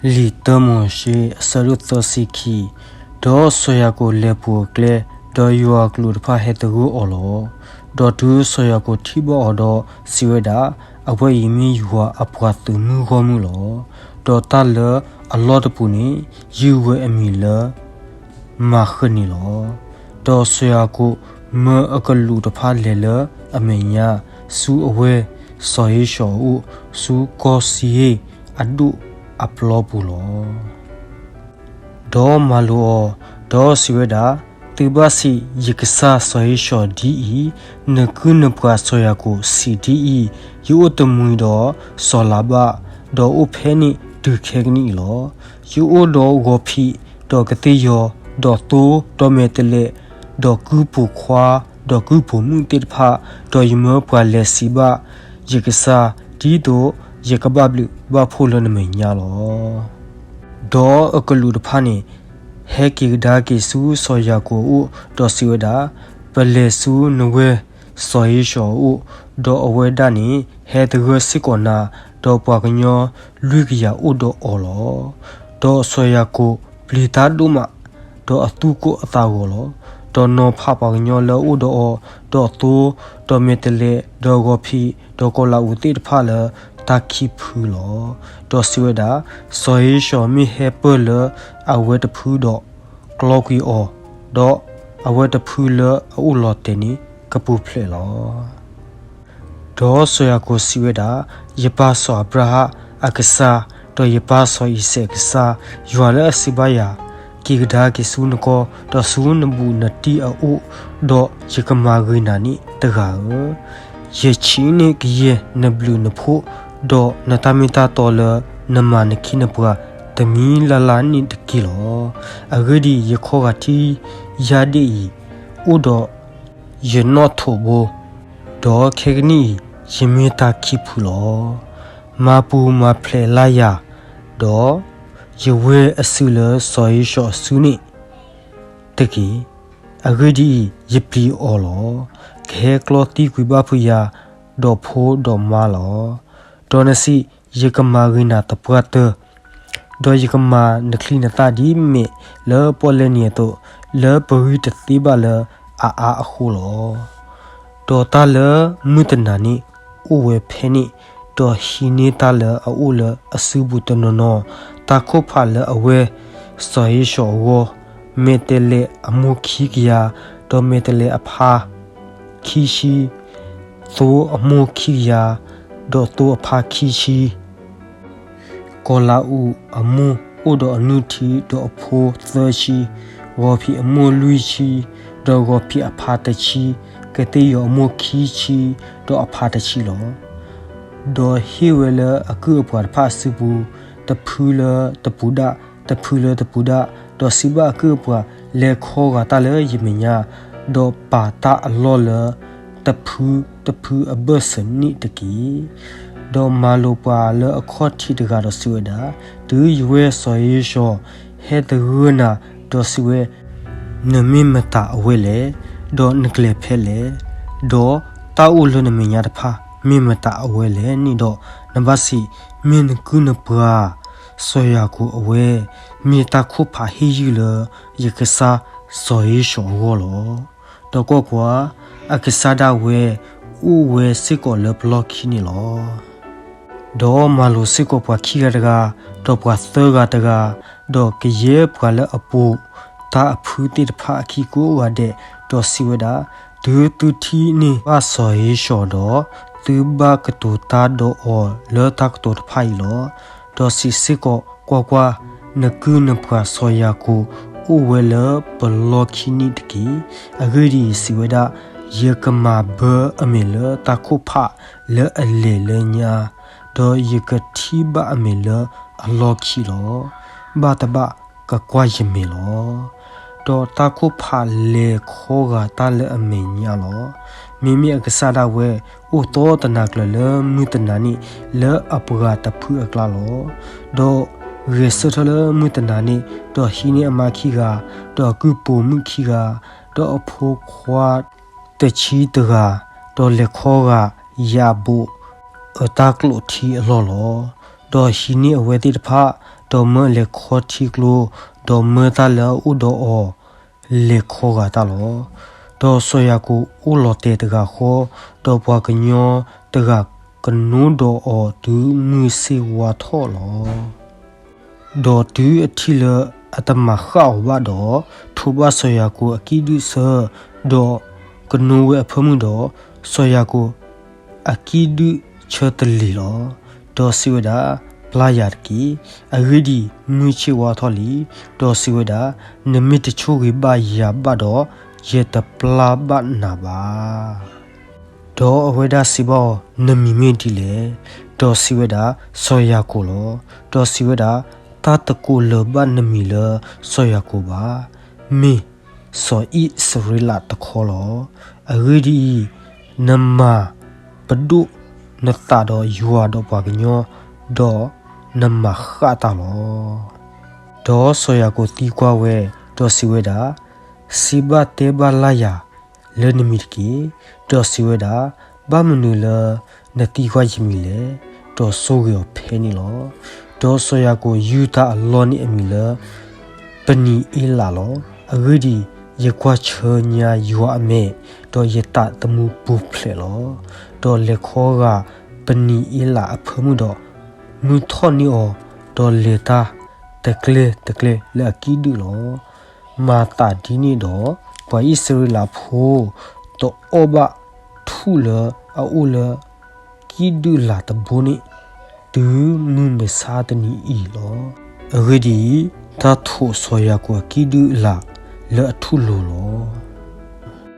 လံာ်တၢမိၤၡ့ အဆၢဒိၣ်သၢဆံခံ, ဒီးစီၤယၤကိာ်လဲၤပိာ်အကျဲ, ဒီးယွၤအကလူးတဖၣ်ဟဲသဂၢၢ်အီၤလီၤ. ဒီးတုၤစီၤယၤကိာ်ထံၣ်ဘၣ်အီၤဒီးစံးဝဲဒၣ်, အဝဲအံၤမ့ၢ်ယွၤအပှၤသုးမုၢ်ဂီၢ်မုၢ်လီၤ. ဒီးတၢ်လၢအလီၢ်တပူၤန့ၣ် ယုၢ်ဝဲအမံၤလၢ မၤဃၢၤန့ၣ်လီၤ. ဒီးစီၤယၤကိာ်မၢအကလူးတဖၣ်လဲၤလၢအမဲာ်ညါ ဆူအဝဲစီၤဧ့ၡီၤအအိၣ် ဆူကီၢ်စံဟ့ၣ်အဒိၣ်အပျီပူၤလီၤ. ဒီးမၤလိာ်အီၤ, ဒီးစံးဝဲဒၣ်, သုဘၣ်စံးယကစၢ်စီၤဧ့ၡီၤဒ်အံၤ, နကုၢ်နပှၤစီၤယၤကိာ်စံးဒ်အံၤ, ယအိၣ်တမှံၤဒီးစီၤလၤဘၣ်, ဒီးအိၣ်ဖဲန့ၣ်တုၤခဲကနံၣ်အံၤလီၤ. ယအိၣ်ဒီးဂီၤဖံး, ဒီးကသ့ၣ်ယီၤ, ဒီးသိ, ဒီးမဲာ်တဲးလဲး, ဒီးကုၢ်ပိာ်ခွါ, ဒီးကုၢ်ပိာ်မုၣ်သ့ၣ်တဖၣ်, ဒီးယမၢပှၤလဲၤစံးဘၣ်ယကစၢ်, ဒ်သိးယကဘၣ်ဘျုးဘၣ်ဖှိၣ်လၢနမဲာ်ညါလီၤ. ဒီးအကလူးတဖၣ်န့ၣ် ဟဲက့ၤကဒါက့ၤဆူစီၤယၤကိာ်အအိၣ်, ဒီးစံးဝဲဒၣ်, ပလဲၤဆူနဝဲစီၤဧ့ၡီၤအအိၣ်, ဒီးအဝဲဒၣ်န့ၣ်ဟဲသဂၢၢ်စ့ၢ်ကီးနၤ, ဒီးပှၤကညီလွံၢ်ကယၤအိၣ်ဒီးအီၤလီၤ. ဒီးစီၤယၤကိာ်ပျံၤတၢ်ဒိၣ်မး, ဒီးအသူၣ်ကိၢ်အသးဂီၤလီၤ. ဒီးနီၤဖးပှၤကညီလၢအအိၣ်ဒီးအီၤ, ဒီးသိ, ဒီးမဲာ်တဲးလဲး, ဒီးဂီၤဖံး, ဒီးကီၤလးအူးသ့ၣ်တဖၣ်လၢတၢ်ခံဖုလီၤ. ဒီးစံးဝဲဒၣ်, စီၤဧ့ၡီၤမ့ၢ်ဟဲပၢၢ်လၢအဝဲတဖုဒီး ကျီကွံာ်အီၤ, ဒီးအဝဲတဖုလၢအအိၣ်လီၤတဲာ်န့ၣ် ကပူၤဖျဲးလီၤ. ဒီးစီၤယၤကိာ်စံးဝဲဒၣ်, ယပၢ်စီၤအၤဘြၤဟၣ်အကစၢ်, ဒီးယပၢ်စီၤအံၤစဲးအကစၢ်, ယွၤလၢအစံးဘၣ်ယၤ, က့ၤကဒါက့ၤဆူနကီၢ်, ဒီးဆူနဘူးနတံၢ်အအိၣ်, ဒီးယကမၤဂ့ၤနၤန့ၣ်တဂၤဧၢ. ယဆံးန့ၢ်ကယဲၢ်နဘျုးနဖှိၣ်, ဒီးနတၢ်မ့ၢ်တၢ်တီလၢနမၤနခံနပှၤတမံၤလၢ်လၢ်န့ၣ်တက့ၢ်လီၤ. အဂ့ၢ်ဒ်အံၤ, ယခီဂာ်ထံယါဒ့ၣ်အံၤ အိၣ်ဒီးယနီၣ်ထိးဘိ, ဒီးခဲကနံၣ်အံၤ ယမ့ၢ်တၢ်ခံဖုလီၤ. မၤပူၤမၤဖျဲးလၢ်ယၤ, ဒီးယဝဲၢ်အစုလၢစီၤဧ့ၡီၤအစုန့ၣ်တက့ၢ်. အဂ့ၢ်ဒ်အံၤ, ယပျံၤအီၤလီၤ. ကဟဲကျီသံကွံာ်ဘၣ်ဖုးယၤ, ဒီးဖိဒီးမါလီၤ. ဒီးနစံး, ယကမၤဂ့ၤနၤသပှၢ်တၢၢ်, ဒီးယကမၤနချံနသၣ်ဒ်မဲးလၢပီၣ်လဲၣ်နံၤအသိး, လၢပဂံၢ်တသ့ဘၣ်လၢအအါအဃိလီၤ. ဒီးတၢ်လၢမုၢ်တနၤန့ၣ်အိၣ်ဝဲဖဲန့ၣ်, ဒီးဟံးန့ၢ်တၢ်လၢအအိၣ်လၢအစုပူၤတနီၤနီၤ, တၢ်ခိၣ်ဖးလၢအဝဲစီၤဧ့ၡီၤအဂီၢ်, မဲာ်တဲးလဲးအမိၢ်ခံကယၤ, ဒီးမဲာ်တဲးလဲးအဖါခံဆံ, သိအမိၢ်ခံကယၤ, ဒီးသိအဖါခံဆံ, ကီၤလးအူးအမိၢ်အိၣ်ဒီးအနုၢ်ထံဒီးအဖိသၢဆံ, ဂီၤဖံးအမိၢ်လွံၢ်ဆံ, ဒီးဂီၤဖံးအဖါတဆံ, ကသ့ၣ်ယီၤအမိၢ်ခံဆံ, ဒီးအဖါတဆံလီၤ. ဒီးဟ့ၣ်ဝဲလၢအကုၢ်အပှၤတဖၣ်အစုပူၤ, တဖုလၢတပူၤဒၣ်, တဖုလၢတပူၤဒၣ်, ဒီးစံးဘၣ်အကုၢ်အပှၤ, လဲၤခီဂာ်တၢ်လၢယမဲာ်ညါ, ဒီးပာ်တၢ်အလီၢ်လၢတဖုတဖုအဘၢၣ်စၢၤန့ၣ်တက့ၢ်. ဒီးမၤလိာ်ပှၤလၢအခီၣ်ထံးတဂၤဒီးစံးဝဲဒၣ်, တုၤယဝဲၢ်စီၤဧ့ၡီၤဟဲသဂၢၢ်နၤဒီးစံးဝဲ, နမ့ၢ်မတၤအဝဲလဲၣ်, ဒီးနကလဲၤဖဲလဲၣ်, ဒီးတၢ်အိၣ်လၢနမဲာ်ညါတဖၣ်မ့ၢ်မတၤအဝဲလဲၣ်န့ၣ်ဒီး, နဘၣ်စံး, မ့ၢ်နကုၢ်နပှၤစီၤယၤကိာ်အဝဲ, မ့ၢ်တၢ်ခိၣ်ဖးဟ့ၣ်ယုၢ်လၢယကစၢ်စီၤဧ့ၡီၤအဂီၢ်လီၤ. ဒီးကွၢ်ကွၢ်, အကစၢ်ဒၣ်ဝဲအိၣ်ဝဲစ့ၢ်ကီးလၢပလီၢ်ခံန့ၣ်လီၤ. ဒီးမၤလိာ်စ့ၢ်ကီးပှၤခံဂၤတဂၤ, ဒီးပှၤသၢဂၤတဂၤ, ဒီးကယဲၢ်ပှၤလၢအပိာ်တၢ်အဖုသ့ၣ်တဖၣ်အခံကိးဂၤဒဲး, ဒီးစံးဝဲဒၣ်, တုၤသုထံၣ်န့ၢ်ဘၣ်စီၤဧ့ၡီၤဒီး, သုဘၣ်ကတိၤတၢ်ဒီးအီၤလၢတၢ်ကတိၤတဖၣ်အံၤလီၤ. ဒီးစံးစ့ၢ်ကီး, ကွၢ်ကွၢ်, နကုၢ်နပှၤစီၤယၤကိာ်အိၣ်ဝဲလၢပလီၢ်ခံန့ၣ်တက့ၢ်. အဂ့ၢ်ဒ်အံၤ, စံးဝဲဒၣ်, ယကမၤဘၢအမဲာ်လၢတၢ်ခိၣ်ဖးလၢအလဲၤလၢညါ, ဒီးယကထံၣ်ဘၣ်အမဲာ်လၢအလီၢ်ခံလီၤ. ဘၣ်တဘၣ်ကကွၢ်ယမဲာ်လီၤ. ဒီးတၢ်ခိၣ်ဖးလဲၤခီဂာ်တၢ်လၢအမဲာ်ညါလီၤ. မ့မ့ၢ်အကစၢ်ဒၣ်ဝဲ, အိၣ်သီတနၤကျၢၤလၢမုၢ်တနၤန့ၣ်, လၢအပှၤတဖုအကျါလီၤ. ဒီးဂဲၤဆၢထၢၣ်လၢမုၢ်တနၤန့ၣ်, ဒီးဟံးန့ၢ်အမါခံဂၤ, ဒီးအကုၢ်ပိာ်မုၣ်ခံဂၤ, ဒီးအဖိခွါတဆံတဂၤ, ဒီးလဲၤခီဂာ်ယၤဘိးအတၢ်ကျိးထံအလီၢ်လီၤ. ဒီးဟံးန့ၢ်အဝဲသ့ၣ်တဖၣ်, ဒီးမၢအလဲၤခီထံကျိ, ဒီးမၢတၢ်လၢအအိၣ်ဒီးအီၤ လဲၤခီဂာ်တၢ်လီၤ. ဒီးစီၤယၤကိာ်အိၣ်လီၤတဲာ်တဂၤဃီ, ဒီးပှၤကညီတဂၤကနိဒီးအီၤတုၤမုၢ်ဆ့ၣ်ဝါထီၣ်လီၤ. ဒီးတုၤအထံၣ်လၢအတမၤဃၣ်အီၤဘၣ်ဒီး, ထိးဘၣ်စီၤယၤကိာ်အကံၣ်ဒုၣ်ဆၢ, ဒီးကနိဝဲအဖၢမုၢ်ဒီး, စီၤယၤကိာ်အကံၣ်ဒုၣ်ဆၢတလ့ၤလီၤ. ဒီးစံးဝဲဒၣ်, ပျၢ်ယၤတက့ၢ်. အဂ့ၢ်ဒ်အံၤ, မုၢ်ဆ့ၣ်ဝါထီၣ်လံ. ဒီးစံးဝဲဒၣ်, နမ့ၢ်တဆိၣ်ဂ့ၤဘၣ်ယၤဘၣ်ဒီး, ယတပျၢ်ဘၣ်နၤဘၣ်. ဒီးအဝဲဒၣ်စံးဘၣ်အီၤ, နမံၤမ့ၢ်ဒ်လဲၣ်. ဒီးစံးဝဲဒၣ်, စီၤယၤကိာ်လီၤ. ဒီးစံးဝဲဒၣ်, တၢ်တကိးလၢၤဘၣ်နမံၤလၢစီၤယၤကိာ်ဘၣ်. မ့ၢ်စီၤအံၣ်စရ့လးတခီလီၤ. အဂ့ၢ်ဒ်အံၤ, နမၤပဒိၣ်နသးဒီးယွၤဒီးပှၤကညီ, ဒီးနမၤဃၣ်တၢ်လီၤ. ဒီးစီၤယၤကိာ်သံကွၢ်ဝဲ, ဒီးစံးဝဲဒၣ်, စံးဘၣ်တဲဘၣ်လၢ်ယၤလၢနမံၤတက့ၢ်. ဒီးစံးဝဲဒၣ်, ဘၣ်မနုၤလၢနသံကွၢ်ယမံၤလဲၣ်. ဒီးဆိၣ်ဂ့ၤအီၤဖဲန့ၣ်လီၤ. ဒီးစီၤယၤကိာ်ယုၢ်တၢ်အလီၢ်န့ၣ်အမံၤလၢ ပနံၤအ့လးလီၤ. အဂ့ၢ်ဒ်အံၤ, ယကွၢ်ဆၢညါယွၤအမဲာ်, ဒီးယသးသမူပူၤဖျဲးလီၤ. ဒီးလဲၤခီဂာ်ပနံၤအ့လးအဖၢမုၢ်ဒီး မုၢ်ထီၣ်န့ၢ်အီၤ, ဒီးလဲၤတၢ်တကျဲတကျဲလၢအကံၣ်ဒုၣ်လီၤ. မၤသးဒ်န့ၣ်ဒီး, ပှၤအံၣ်စရ့လးဖိ တအီၣ်ဘၣ်ထူၣ်လၢအအိၣ်လၢကံၣ်ဒုၣ်လၢ်တဘိန့ၣ် တုၤမုၢ်မဆါတနံၤအံၤလီၤ. အဂ့ၢ်ဒ်အံၤ, တၢ်ထိးစီၤယၤကိာ်အကံၣ်ဒုၣ်လၢ်လၢအထူၣ်လိၤလီၤ.